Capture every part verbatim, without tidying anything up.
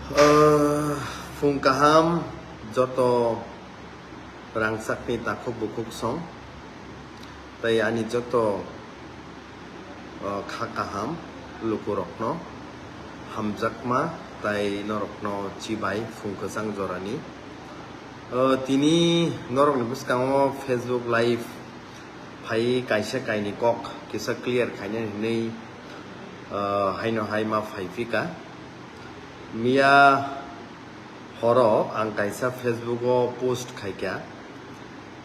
Ah, phung kaham joto rangchakni takhuk bukhuk song, tei ani joto, ah, kha kaham lukurokno hamjakma tei norokno chibai phung kwchang jorani. Ah, tini norokni bwskango Facebook Live phai kaisa kaini kok kisa clear khainani hinwi, ah, haino hai ma phai phika. Miya horo ang kaisa Facebook o post khaikha,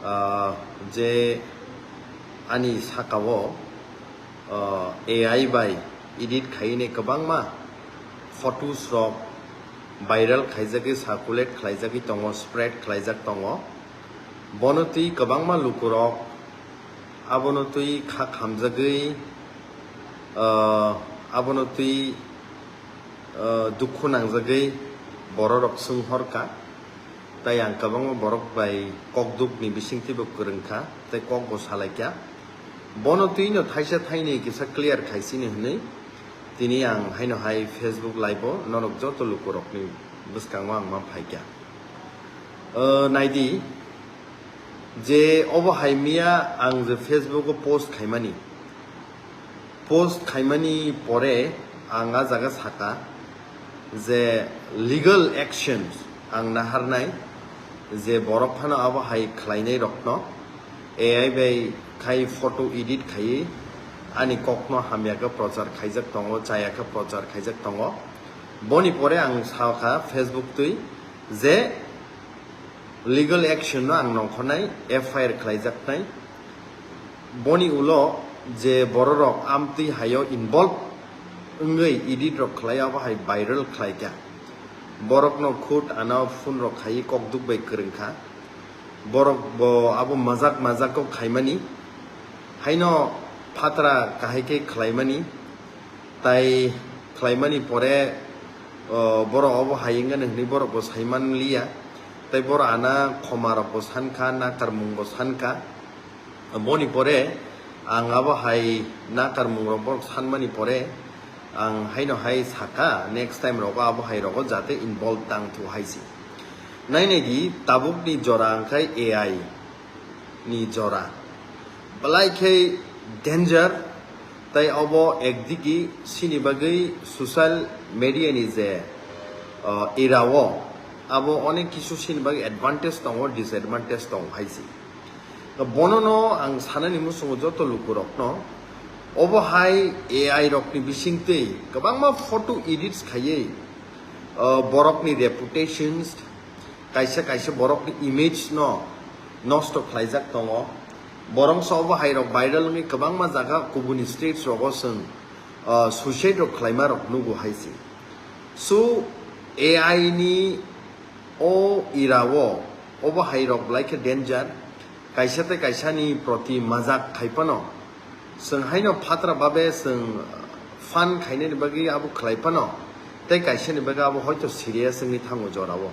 ah, je ani sakao, ah, A I bai edit khaini kwbangma photos rok viral khaijagwi, circulate khlaijagwi tongo, spread khlaijak tongo. Bono twi kwbangma lukurok abono twi kha khamjagwi, ah, abono twi, ah, dukhu nangjagwi bororok swnghorkha. Tai ang kwbangma borok bai kokdukni bisingtwibo kwrwngkha, tei kokbo salaikha. Bono twino thaisa thaini kisa clear khaisini hwnwi tini ang haino hai Facebook Live o norok joto lukurokni bwskango ang ma phaikha. Ah, naidi, je obo hai miya ang je Facebook o post khaimani, post khaimani pore ang a jaga saka je legal actions ang naharnai, je borok phano abo hai khlainai rokno A I bai khai photo edit khaiwi ani kokno hamya khe prochar khaijak tongo, chaya khe prochar khaijak tongo. Boni pore ang sakha Facebook twi je legal action no ang nongkhornai, F I R khlaijaknai. Boni ulo je bororok amtwi haio involve wngwi edit rok khlai, abo hai viral khlaikha. Borokno khud ano phone rok khaiwi kokduk bai kwrwngkha. Borok bo abo majak majak kok khaimani. Haino phatra kahai khe khlaimani. Tai khlaimani pore, o, borok obo hai wngkha hwnwi borok bo saiman liya. Tai borok ana khoma rok bo sankha, nakarmung bo sankha. Boni pore ang abo hai nakarmung rok borok sanmani pore ang haino hai saka, next time rogo abo hai rogo jate involve tang thu hai si. Nainai di, tabukni jora wngkhai A I ni jora. Belai khe danger, tai obo ekdigi sini bagwi social media ni je, uh, era o, abo onek kisu sini bagwi advantage tongo, disadvantage tongo hai si. Bono no ang sanani muchungo joto lukurokno, obo hai A I rokni bisingtwi kwbangma photo edits khaiwi, uh, borokni reputations, kaisa kaisa borokni image no nosto khlaijak tongo. Borok so obo hai rok viral wngwi kwbangma jaga kubuni states rogo chwng, uh, suicide rok khlaima rok nugo hai si. So A I ni o era o obo hai rok belai khe danger. Kaisa tei kaisa ni proti majak khai phano, chwng haino phatra babe chwng fun khainani bagwi abo khlai phano, tei kaisa ni bagwi abo hoito serious wngwi thango jora o.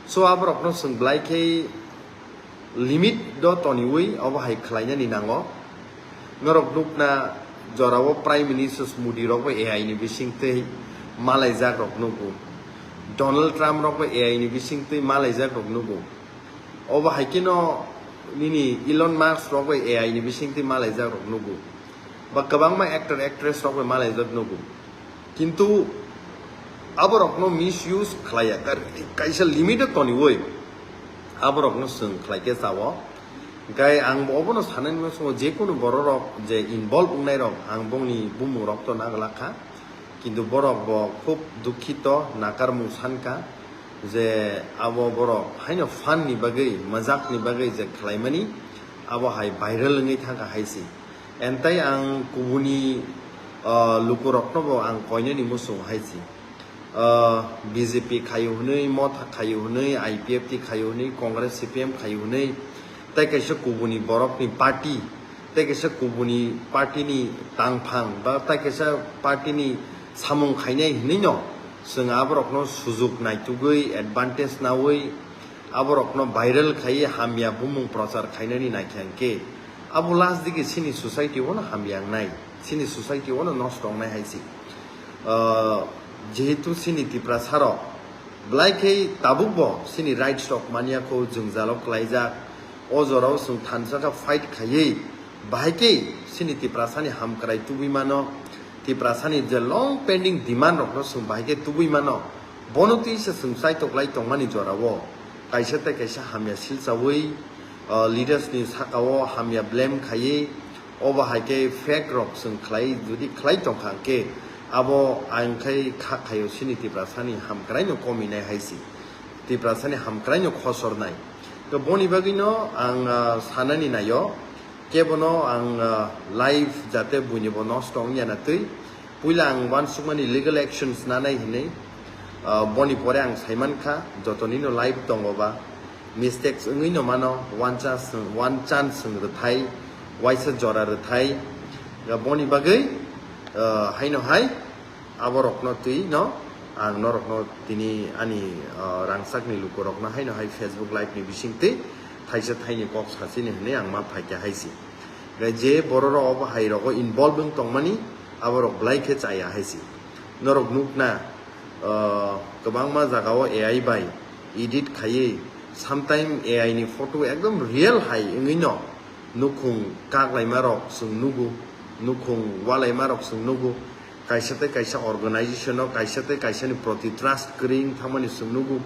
So aborokno chwng belai khe limit do toniwi obo hai khlainani nango. Norok nukna jora o Prime Minister Modi rok bo A I ni bisingtwi malaijak rok nugo. Donald Trump rok bo A I ni bisingtwi malaijak rok nugo. Obo hai kheno nini Elon Musk rok bai A I ni bisingtwi malaijak rok nugo, ba kwbangma actor actress rok bai malaijak nugo. Kintu aborokno misuse khlaiya, kar-, kaisa limit o toniwi aborokno chwng khlai khe chao. Hwnkhe ang bo obono sanani muchungo, jekunu bororok je involve wngnai rok, ang bongni bumung rok to naglak kha. Kintu borok bo khub dukhito, nakarmung sankha je abo borok haino fun ni bagwi, majak ni bagwi je khlaimani, abo hai viral wngwi thangkha hai si. Entai ang kubuni, ah, lukurokno bo ang koinani muchung hai si. Ah, B J P khayu hwnwi, Motha khayu hwnwi, I P F T khayu hwnwi, Congress, C P M khayu hwnwi, tei kaisa kubuni borokni party, tei kaisa kubuni party ni tangphang ba tei kaisa party ni samung khainai hinwi no chwng aborokno sujuk naitugwi, advantage nawi aborokno viral khaiwi hamya bumung prochar khainani naikha hwnkhe abo last digi chini society o no hamya wngnai, chini society o no nosto wngnai hai si. Ah, jehetu chini Tiprasa rok Belai khe tabukbo chini rights rok manya kho jwngjalo klaijak. O jorao chwng thansa kha fight khaiwi, bahai khe chini Tiprasani hamkrai tubui mano, Tiprasani je long pending demand rokno chwng bahai khe tubui mano. Bono twi se chwng chaitok lai tongmani jorao kaisa tei kaisa hamya silchawi, uh, leaders ni sakao hamya blame khaiwi, obo hai khe fake rok chwng khlai, jodi khlai tongkha hwnkhe abo ang khai kha khaio chini Tiprasani hamkraino kominai hai si, Tiprasani hamkraino khosornai. To boni bagwino ang, ah, sanani naio, kebono ang, ah, life jate buinibo nosto wngya na twi. Puila ang uansukmani legal actions nanai hinwi, ah, boni pore ang saimankha, jotonino life tongo ba, mistakes wngwi no mano, one chance, one chance chwng rwthai, waisa jora rwthai. Ya boni bagwi, ah, haino hai, aborokno twi no ang norokno tini ani, ah, rangchakni lukurokno haino hai Facebook live ni bisingtwi thaisa thaini kok sachini hinwi ang ma phaikha hai si. Gai je bororok obo hai rogo involve wng tongmani, aborok belai khe chaya hai si. Norok nukna, ah, kwbangma jagao A I bai edit khaiwi, sometime A I ni photo ekdom real hai wngwi no nukhung kaklaima rok chwng nugo, nukhung walaima rok chwng nugo, kaisa tei kaisa organization o kaisa tei kaisa ni proti trust kwrwi wng thangmani chwng nugo,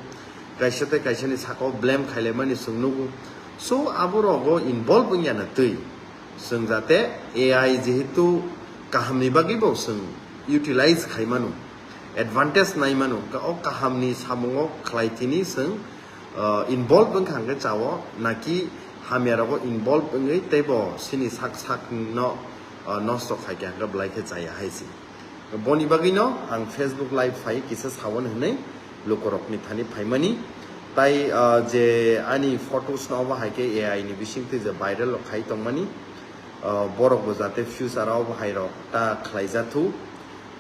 kaisa tei kaisa ni sakao blame khailaimani chwng nugo. So abo rogo involve wngya na twi chwng jate A I jehetu kahamni bagwi bo chwng utilize khaimano, advantage naimano, ka-, o kahamni samungo khlai tini chwng, uh, involve wngkha hwnkhe chao, naki hamya rogo involve wngwi teibo chini sak sak no, uh, nosto khaikha hwnkhe belai khe chaya hai si. Boni bagwino ang Facebook live phai kisa sawan hinwi lukurokni thani phaimani. Tai, ah, je ani photos no obo hai khe A I ni bisingtwi je viral rok khai tongmani, ah, borok bo jate future o obo hai rok ta khlai jathu,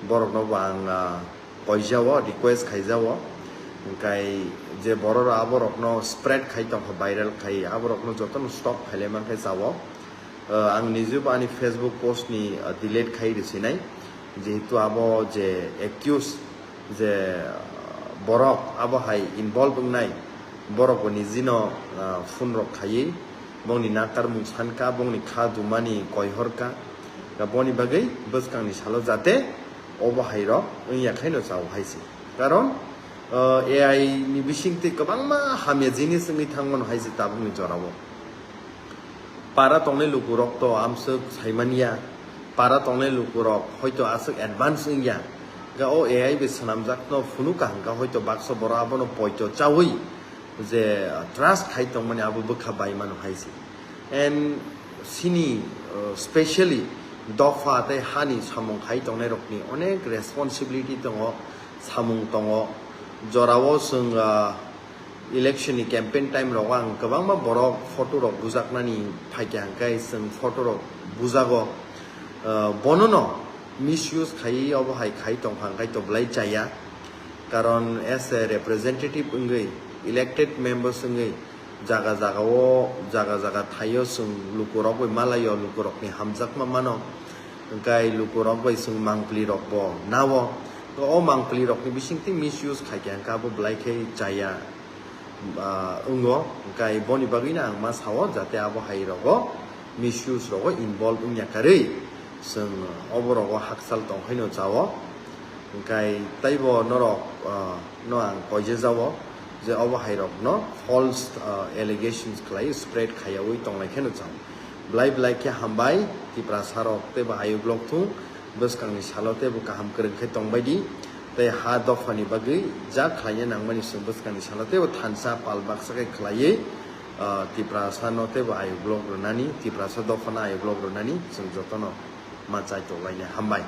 borok no bo ang, ah, koijao, request khaijao. Hwnkhe je borok rok abo rok no spread khai tongkha, viral khai, abo rok no joto no stop khailai mankhe chao. Ah, ang nijebo ani Facebook post ni, ah, delete khai rwsinai, jehetu abo je accuse je, ah, borok abo hai involve wngnai, borok bo nijino, ah, phone rok khaiwi bongni nakarmung sankha, bongni kha dumani koihorkha, da boni bagwi bwskangni salo jate obo hai rok wngya khaino chao hai se. Karon, ah, A I ni bisingtwi kwbangma hamya jinis wngwi thangmano hai se tabukni jorao. Para tongnai lukurok to amswk saimanya, para tongnai lukurok hoito aswk advance wngya. Ga o A I bai swnamjakno phunukha hwnkha hoito baksa borok abono poito chawi je trust khai tongmani abo bwkha bai mano hai se. And sini, uh, specially dopha tei hani samung khai tongnai rokni onek responsibility tongo, samung tongo. Jorao chwng, uh, election ni campaign time rogo ang kwbangma borok photo rok bujaknani phaikha hwnkhe chwng photo rok bujago. Uh, bono no misuse khai obo hai khai tongkha hwnkhe to belai chaya. Karon as a representative wngwi, elected members wngwi, jaga jaga o, jaga jaga thaio chwng lukurok bai malaio, lukurokni hamjakma mano. Hwnkhe lukurok bai chwng mangpli rok bo nao. To o mangpli rokni bisingtwi misuse khaikha hwnkhe abo belai khe chaya, ah, wngo. Hwnkhe boni bagwino ang ma sao jate abo hai rogo misuse rogo involve wngya karwi chwng obo rogo hakchal tong haino chao. Hwnkhe teibo norok, ah, no ang koijajao je obo hai rokno false, ah, allegations khlai spread khaiyawi tonglai kheno chao. Belai belai khe hambai, Tiprasa rok teibo ayuk lok thung, bwskangni salo teibo kaham kwrwng khe tongbai di, tei ha dophani bagwi jak khlaina nangmani chwng bwskangni salo teibo thansa pal baksa khe khlaiwi, ah, Tiprasa no teibo ayuk lok rwnani, Tiprasa dophano ayuk lok rwnani chwng jotono ma chai tonglainai. Hambai.